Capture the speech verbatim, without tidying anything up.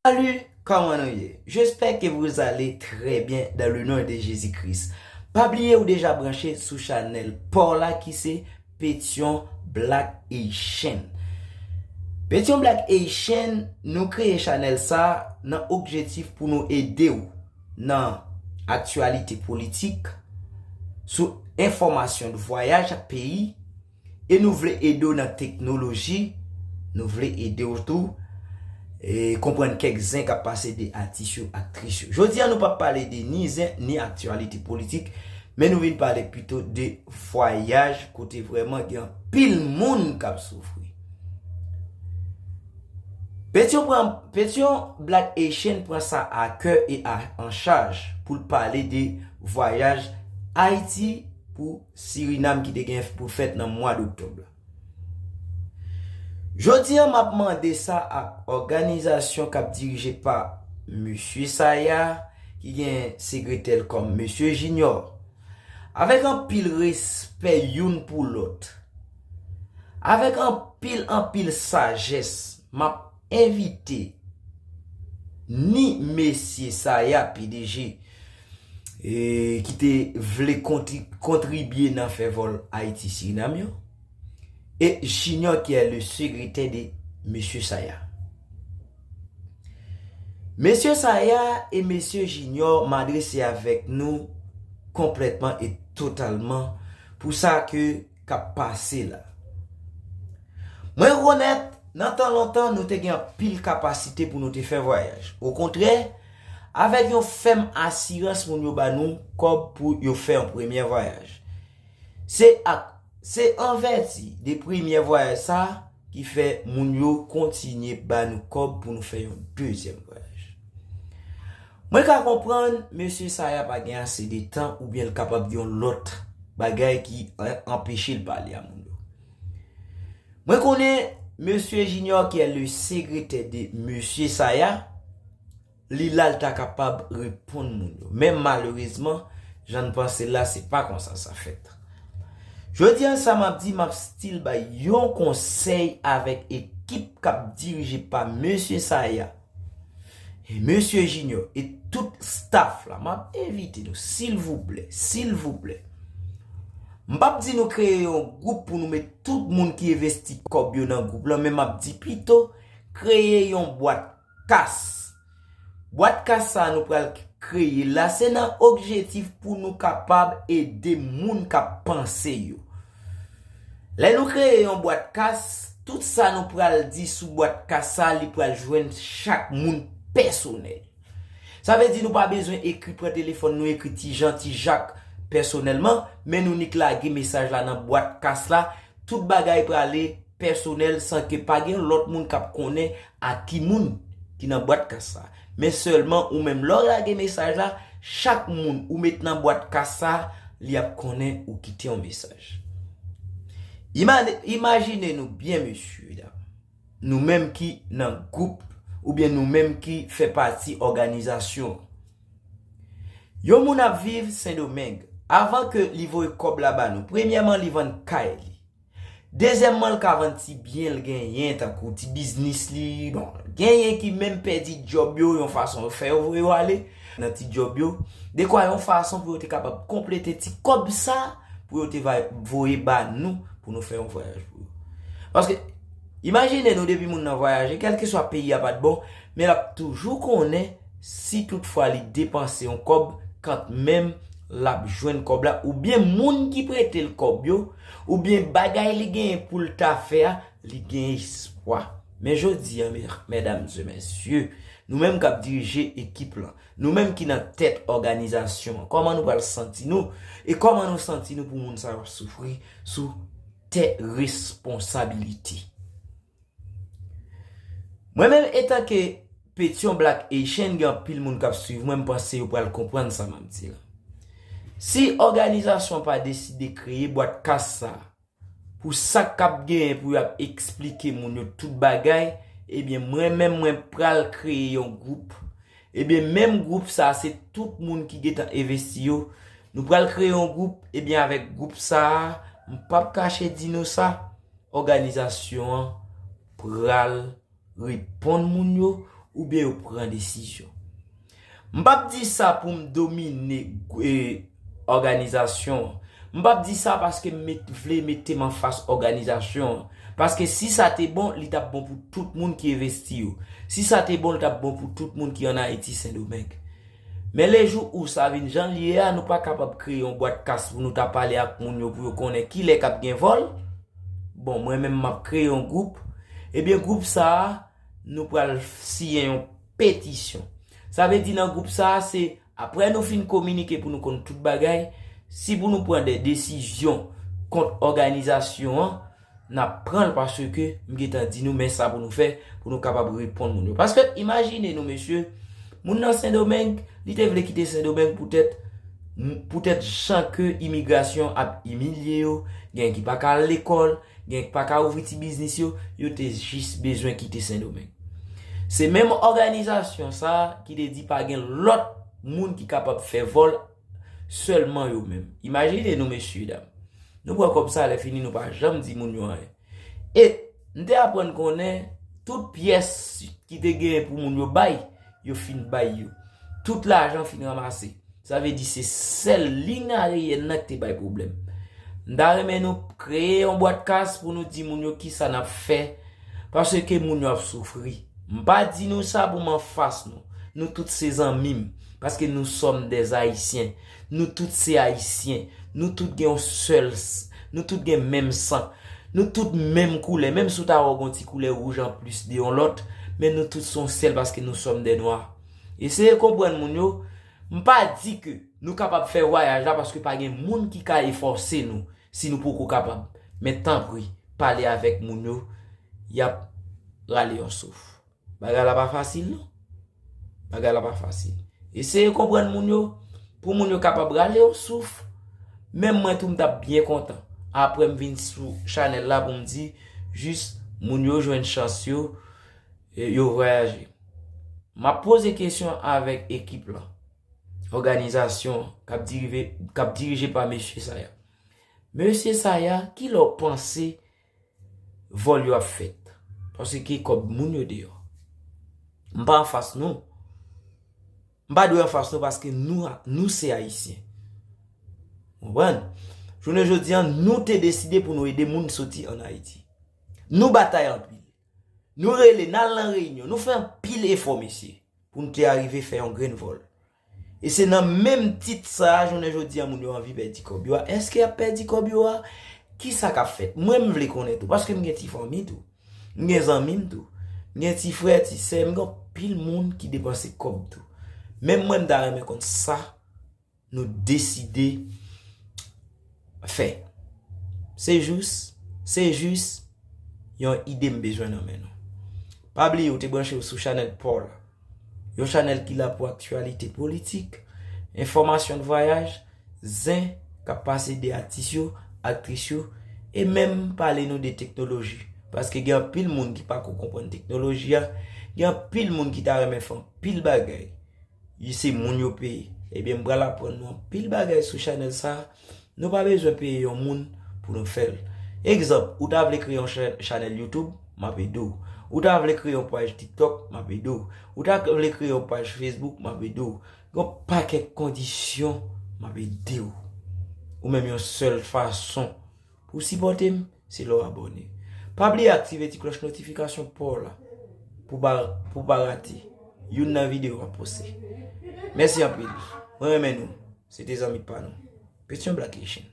Salut, comment on est? J'espère que vous allez très bien dans le nom de Jésus-Christ. Pa bliye ou deja branche sou chanèl pa w la ki se Pétion Black Haitian. Pétion Black Haitian, nou kreye chanèl sa nan objektif pou nou ede w nan aktyalite politik, sou enfòmasyon de vwayaj ak peyi, e nou vle ede w nan teknoloji, nou vle ede w tou e konprann kèk zen k ap pase de atis yo, aktris yo. Jodi a nou p ap pale de ni zen ni aktyalite politik, men nou vin pale pito de vwayaj kote vrèman gen anpil moun k ap soufri. Petyon pran Petyon Black Haitian pran sa a kè e a, an chaj pou l pale de vwayaj Ayiti pou Sirinam ki te gen pou fèt nan mwa doktòb la. Jodi a m ap mande sa ak òganizasyon k ap dirije pa Mesye Saya, ki gen sekretè l kòm Mesye Junior. Avèk anpil respè youn pou lòt, avèk anpil anpil sajès, m ap envite ni Mesye Saya, P D G, e ki te vle kontri- kontribye nan fè vòl Ayiti Sirinam yo, e Junior ki est le secrétaire de Mesye Saya. Mesye Saya e Mesye Junior, m adrese avèk nou konplètman e totalman pou sa ke k ap pase la. Mwen rekonèt, nan tan lontan, nou te gen anpil kapasite pou nou te fè vwayaj. Okontrè, avèk yon fèm asirans, moun yo ba nou kòb pou yo fè yon premyè vwayaj. Se ak, se an vèti de premyè vwayaj sa ki fè moun yo kontinye ba nou kòb pou nou fè yon dezyèm vwayaj. Mwen ka konprann Mesye Saya pa gen ase de tan oubyen l kapab gen yon lòt bagay ki an- anpeche l pale a moun yo. Mwen konnen Mesye Junior ki est le secrétaire de Mesye Saya, li la l ta kapab reponn moun yo. Men malerezman, jan n panse l la, se pa konsa sa fèt. Jodi a sa m ap di, m ap still bay yon konsèy avèk ekip k ap dirije pa Mesye Saya e Mesye Junior e tout staff la. M ap envite nou, silvouplè, silvouplè. M p ap di nou kreye yon gwoup pou nou met tout moun ki envesti kòb yo nan gwoup lan, men m ap di pito kreye yon bwat kas. Bwat kas sa a nou pral kreye la, se nan objektif pou nou kapab ede moun k ap panse yo. Lè nou kreye yon bwat kas, tout sa nou pral di sou bwat kas sa, li pral jwenn chak moun pèsonèl. Sa vle di nou pa bezwen ekri, pran telefòn nou, ekri Ti Jan, Ti Jak pèsonèlman, men nou nik lage mesaj la nan bwat kas la. Tout bagay prale pèsonèl san ke pa gen lòt moun k ap konnen a ki moun ki nan bwat kas sa. Men sèlman ou menm, lè w lage mesaj la, chak moun ou met nan bwat kas sa, li ap konnen ou kite yon mesaj. Ima- Imajine nou byen, mesye dam, nou menm ki nan gwoup oubyen nou menm ki fè pati òganizasyon. Yon moun ap viv Sendomeng. Avan ke li voye kòb la ba nou, premyèman, li vann kay li. Dezyèmman, l ka vann ti byen l genyen, tankou ti biznis li. Bon, genyen ki menm pèdi djòb yo, yon fason yo fè yo voye yo ale nan ti djòb yo. Dekwa yon fason pou yo te kapab konplete ti kòb sa pou yo te va voye ba nou pou nou fè yon vwayaj pou yo. Paske, imajine nou, depi moun nan vwayaje, kèlkeswa peyi a pa t bon, men l ap toujou konnen si toutfwa li depanse yon kòb, kantmenm l ap jwenn kòb la, oubyen moun ki prete l kòb yo, oubyen bagay li genyen pou l ta fè a, li gen espwa. Men jodi a, me- medam e mesye, nou menm k ap dirije ekip lan, nou menm ki nan tèt òganizasyon an, kòman nou pral santi nou? E kòman nou santi nou pou moun sa yo ap soufri sou tè responsabilite? Mwen menm, etanke Petyon Black Haitian, gen anpil moun k ap swiv mwen, m panse yo pral konprann sa m ap di la. Si òganizasyon pa deside kreye bwat kas sa pou sa k ap genyen pou y ap eksplike moun yo tout bagay, ebyen, mwen menm, mwen pral kreye yon gwoup. Ebyen, menm gwoup sa, se tout moun ki gentan envesti yo. Nou pral kreye yon gwoup, ebyen, avèk gwoup sa a, m p ap kache di nou sa, òganizasyon an pral reponn moun yo, oubyen yo pran desizyon. M p ap di sa pou m domine, e, òganizasyon an. M p ap di sa paske m met, vle mete m anfas òganizasyon an. Paske si sa te bon, li t ap bon pou tout moun ki envesti yo. Si sa te bon, li t ap bon pou tout moun ki ann Ayiti, Sendomeng. Men lejou ou sa vin jan l ye a, nou pa kapab kreye yon bwat kas pou nou ta pale ak moun yo pou yo konnen kilè k ap gen vòl. Bon, mwen menm m ap kreye yon gwoup. Ebyen, gwoup sa a, nou pral siyen yon petisyon. Sa vle di nan gwoup sa a, se apre nou fin kominike pou nou konn tout bagay, si pou nou pran de desizyon kont òganizasyon an, n ap pran l paske m gentan di nou men sa pou nou fè, pou nou kapab reponn moun yo. Paske imajine nou, mesye, moun nan Sendomeng, li te vle kite Sendomeng poutèt, poutèt jan ke imigrasyon ap imilye yo, gen ki pa ka al lekòl, gen ki pa ka ouvri ti biznis yo, yo te jis bezwen kite Sendomeng. Se menm òganizasyon sa a ki te di pa gen lòt moun ki kapab fè vòl, sèlman yo menm. Imajine nou, mesye dam. Nou pran kòb sa, lè fini, nou pa janm di moun yo anyen. E m te aprann konnen tout pyès ki te genyen pou moun yo bay, yo fin bay yo. Tout lajan fin ranmase. Sa vle di se sèl liy aryèn nan ki te bay pwoblèm. M ta renmen nou kreye yon bwat kas pou nou di moun yo kisa n ap fè, paske moun yo ap soufri. M pa di nou sa pou m anfas nou. Nou tout se zanmi m, paske nous sommes des Haïtiens. Nou tout se Ayisyen. Nou tout gen yon sèl s-, nou tout gen menm san. Nou tout menm koulè, menm si w ta wè w gen yon ti koulè wouj anplis de yon lòt, men nou tout se yon sèl paske nous sommes des Noirs. Eseye konprann moun yo, m pa di ke nou kapab fè vwayaj la paske pa gen moun ki ka efòse nou si nou poko kapab. Men tanpri, pale avèk moun yo, y ap rale yon souf. Bagay la pa fasil non. Bagay la pa fasil. Eseye konprann moun yo, pou moun yo kapab rale yon souf. Menm mwen tou m t ap byen kontan. Apre m vin sou chanèl la pou m di, jis moun yo jwenn chans yo, e yo vwayaje. M ap poze kesyon avèk ekip lan, òganizasyon k ap dirije, k ap dirije pa mesye sa a. Mesye sa a, kilè w panse vòl yo ap fèt? Paske kòb moun yo deyò. M pa anfas nou. M pa dwe anfas nou paske nou, nou se Ayisyen. Konprann? Jounen jodi a, nou te deside pou nou ede moun soti ann Ayiti. Nou batay anpil. Nou rele, n al nan reyinyon. Nou fè anpil efò, mesye, pou nou te arive fè yon grenn vòl. E se nan menm tit sa a, jounen jodi a, moun yo anvi pèdi kòb yo a. Èske y ap pèdi kòb yo a? Kisa k ap fèt? Mwen, m vle konnen tou, paske m gen ti fanmi tou. M gen zanmi m tou. M gen ti frè, ti sè, m gen anpil moun ki depanse kòb tou. Menm mwen, m ta renmen konn sa nou deside fè. Se jis, se jis yon ide m bezwen nan men nou. Pa bliye ou te branche w sou chanèl pa w la. Yon chanèl ki la pou aktyalite politik, enfòmasyon de vwayaj, zen k ap pase de atis yo, aktris yo, e menm pale nou de teknoloji. Paske gen anpil moun ki pako konprann teknoloji a, gen anpil moun ki ta renmen fè anpil bagay. Wi, se moun yo peye. Ebyen, m pral aprann nou anpil bagay sou chanèl sa a. Nou pa bezwen peye yon moun pou nou fè l. Egzanp, ou ta vle kreye yon cha-, chanèl YouTube, m ap ede w. Ou ta vle kreye yon paj TikTok, m ap ede w. Ou ta vle kreye yon paj Facebook, m ap ede w. Gen yon pakèt kondisyon, m ap ede w. Ou menm yon sèl fason pou w sipòte m, se lè w abòne. Pa bliye aktive ti klòch notifikasyon pa w la pou pa, pou pa rate youn nan videyo m ap poste. Mèsi anpil. Mwen renmen nou. Se te zanmi pa nou. Petyon Black Haitian.